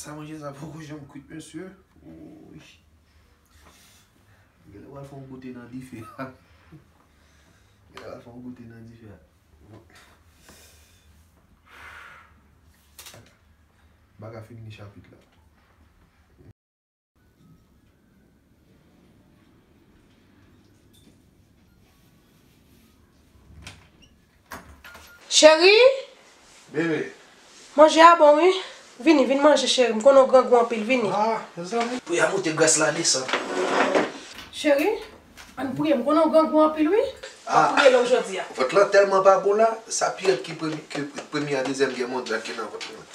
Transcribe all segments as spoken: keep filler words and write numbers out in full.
Sa manje sa poko janm kwit, mesye. Wouy. Genlè w al fè yon goute nan dife a. Genlè w al fè yon goute nan dife a. M pa ka fini chapit la. Cheri? Bebe. Manje a bon, wi. Vini, vin manje, cheri. M konnen w grangou anpil, vini. Ah, mezanmi. Pou y a moute gras la desann. Cheri, ann priye. M konnen w grangou anpil, wi. Ah. M ap priye lè w jodi a. Vant lan tèlman pa bon la, sa pi rèd ki premye, ke premye a dezyèm gè mondyal ki nan vant lan.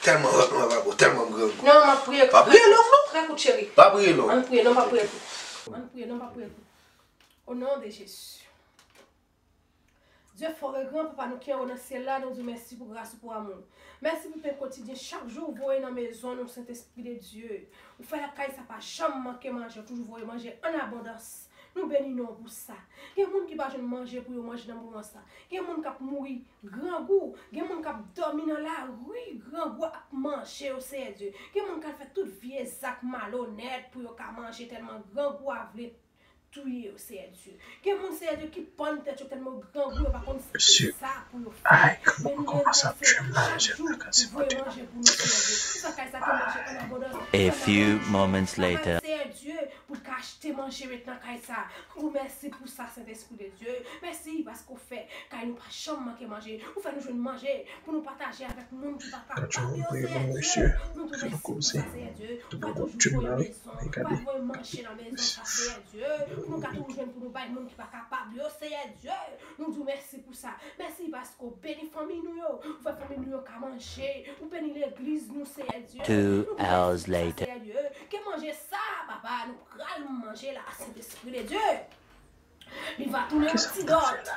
Tèlman vant lan pa bon, tèlman m grangou. Non, m ap priye. Pa priye long, non. Trè kout, cheri. Pa priye long. Ann priye, non, pa priye kout. Ann priye, non, pa priye kout. O non de Jezi. Dye fò e gran, Papa nou ki anwo nan syèl la, nou di w mèsi pou gras ou, pou amou w. Mèsi pou pen kotidyen chak jou ou voye nan mezon nou, Sentespri de Dye. Ou fè lakay sa pa janm manke manje, ou toujou voye manje an abondans. Nou beni non w pou sa. Gen moun ki pa jwenn manje pou yo manje nan moman sa. Gen moun k ap mouri grangou. Gen moun k ap dòmi nan lari, grangou ap manje yo, Seyè Dye. Gen moun k al fè tout vye zak malonèt pou yo ka manje tèlman grangou a vle touye yo, Seyè Dye. Gen moun, Seyè Dye, ki pann tèt yo tèlman grangou, yo pa konn kisa pou yo fè. Men nou renmèsye w chak jou pou voye manje pou nou, Seyè Dye. Tout sa kay sa ki manje an abondans. A few moments later. Seyè Dye, pou l ka achte manje met nan kay sa. Nou di w mèsi pou sa, Sentespri de Dye. Mèsi paske w fè kay nou pa janm manke manje. Ou fè nou jwenn manje pou nou pataje avèk moun ki pa kapab yo, Seyè Dye. Nou di w mèsi pou sa, Seyè Dye. Ou pa toujou voye mezon, ou pa voye manje nan mezon sa, Seyè Dye. Pou nou ka toujou jwenn pou nou bay moun ki pa kapab yo, Seyè Dye. Nou di w mèsi pou sa. Mèsi paske w beni fanmi nou yo. Ou fè fanmi nou yo ka manje. Ou beni legliz nou, Seyè Dye. Two hours later. Seyè Dye. Ke manje sa, papa, nou pral manje la, Sentespri de Dye. Li va tounen antidòt.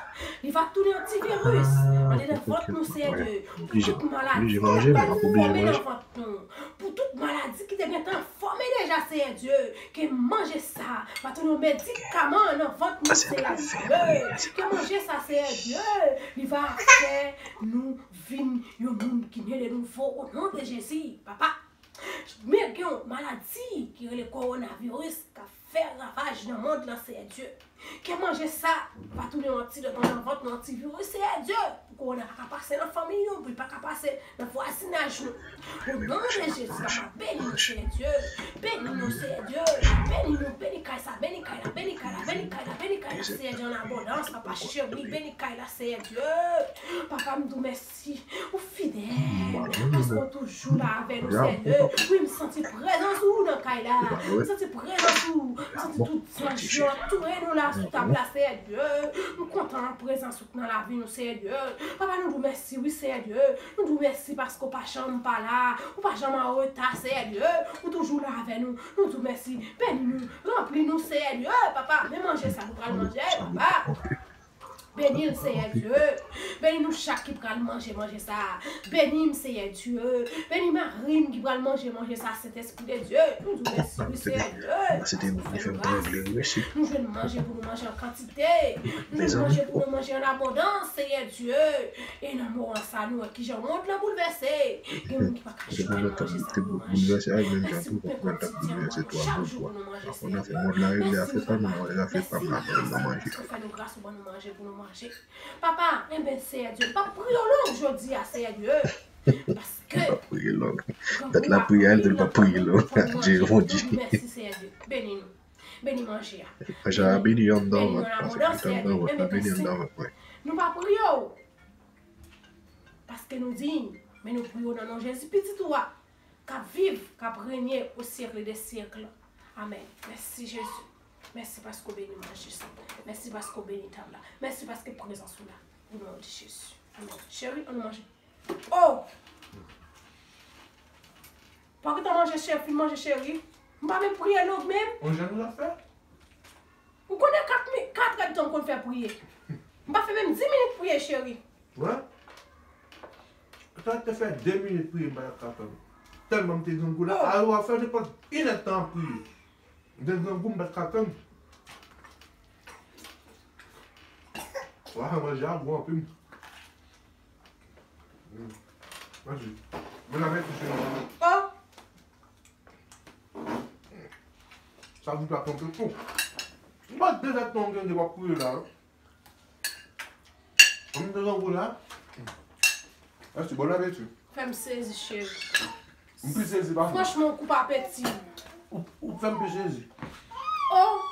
Li va tounen antiviris. Andedan vant nou, Seyè Dye. Pou tout maladi ki te gentan fòme nan vant nou. Pou tout maladi ki te gentan fòme deja, Seyè Dye. Ke manje sa va tounen yon medikaman nan vant nou, Seyè Dye. Ke manje sa, Seyè Dye. Li va fè nou vin yon moun ki ne de nouvo, o non de Jezi, papa. Men gen yon maladi ki rele kowonaviris k ap fè ravaj nan mond lan, Seyè Dye. Ke manje sa va tounen yon antidòt nan vant nou, antiviris, Seyè Dye. Pou kowona pa ka pase nan fanmi nou, pou li pa ka pase nan vwazinaj nou. O non de Jezi, papa, beni nou, Seyè Dye. Beni nou, Seyè Dye. Beni nou, beni kay sa, beni kay la, beni kay la, beni kay la, beni kay la, Seyè Dye, an abondans, papa cheri, beni kay la, Seyè Dye. Papa, m di w mèsi. Ou fidèl, paske w toujou la avè nou, Seyè Dye. Wi, m santi prezans ou nan kay la. M santi prezans ou. M santi tout zanj yo antoure nou la sou tab la, Seyè Dye. M kontan prezans ou nan lavi nou, Seyè Dye. Papa, nou di w mèsi, wi, Seyè Dye. Nou di w mèsi paske w pa janm pa la. Ou pa janm an reta, Seyè Dye. Ou toujou la avè nou. Nou di w mèsi. Beni nou. Ranpli nou, Seyè Dye. Papa, men manje sa nou pral manje, papa. Beni l, Seyè Dye. Beni nou chak ki pral manje manje sa a. Beni m, Seyè Dye. Beni mari m ki pral manje manje sa a, Sentespri de Dye. Nou di w mèsi, wi, Seyè Dye. Nou jwenn manje pou nou manje an kantite. Nou jwenn manje pou nou manje an abondans, Seyè Dye. E nan moman sa a, nou wè kijan mond lan boulvèse. Gen moun ki pa ka jwenn manje sa pou yo manje. Mèsi pou pen kotidyen nou chak jou pou nou manje, Seyè Dye. Mèsi, papa. Mèsi, mèsi paske w fè nou gras, ou ban nou manje pou nou manje. Papa, enben, Seyè Dye, m p ap priye w long jodi a, Seyè Dye. Paske... M p ap priye long. Dat la priye a, l di l p ap priye long. Dye, Bondye. Mèsi, Seyè Dye. Beni nou. Beni manje a. Manje a beni anndan vant mwen. Sa ki anndan vant la, beni anndan vant mwen. Nou pa priye w. Paske nou diy, men nou priye w nan non Jezi, Pitit ou a, k ap viv, k ap renye au siècle des siècles. Amèn. Mèsi, Jezi. Mèsi paske w beni manje sa. Mèsi paske w beni tab la. Mèsi paske prezans ou la. O non de Jezi. Amèn. Cheri, ann manje. Oh! Pa gentan manje, cheri, fin manje, cheri. M pa menm priye long menm. On jèn ou la fè? Ou konnen kat mi-, kat èdtan m konn fè priye. M pa fè menm dis minit priye, cheri. Wè? Sa te fè de minit priye, m pa t ap ka tann. Tèlman m te grangou la. Oh. A yo a fè nenpòt inèdtan ap priye. M te grangou, m pa t ka tann. Wa, manje a gwo anpil. Mm. Manje. Men avèk ti cheri. Oh! Sa vin pa konpli tou. M pa deja tann gen de w ap kriye la. An m te tankou la. Èske bon apeti? Fè m sezi, cheri. M pi sezi pa. Franchman, ou koupe apeti m. Ou, ou fè m pi sezi. Oh,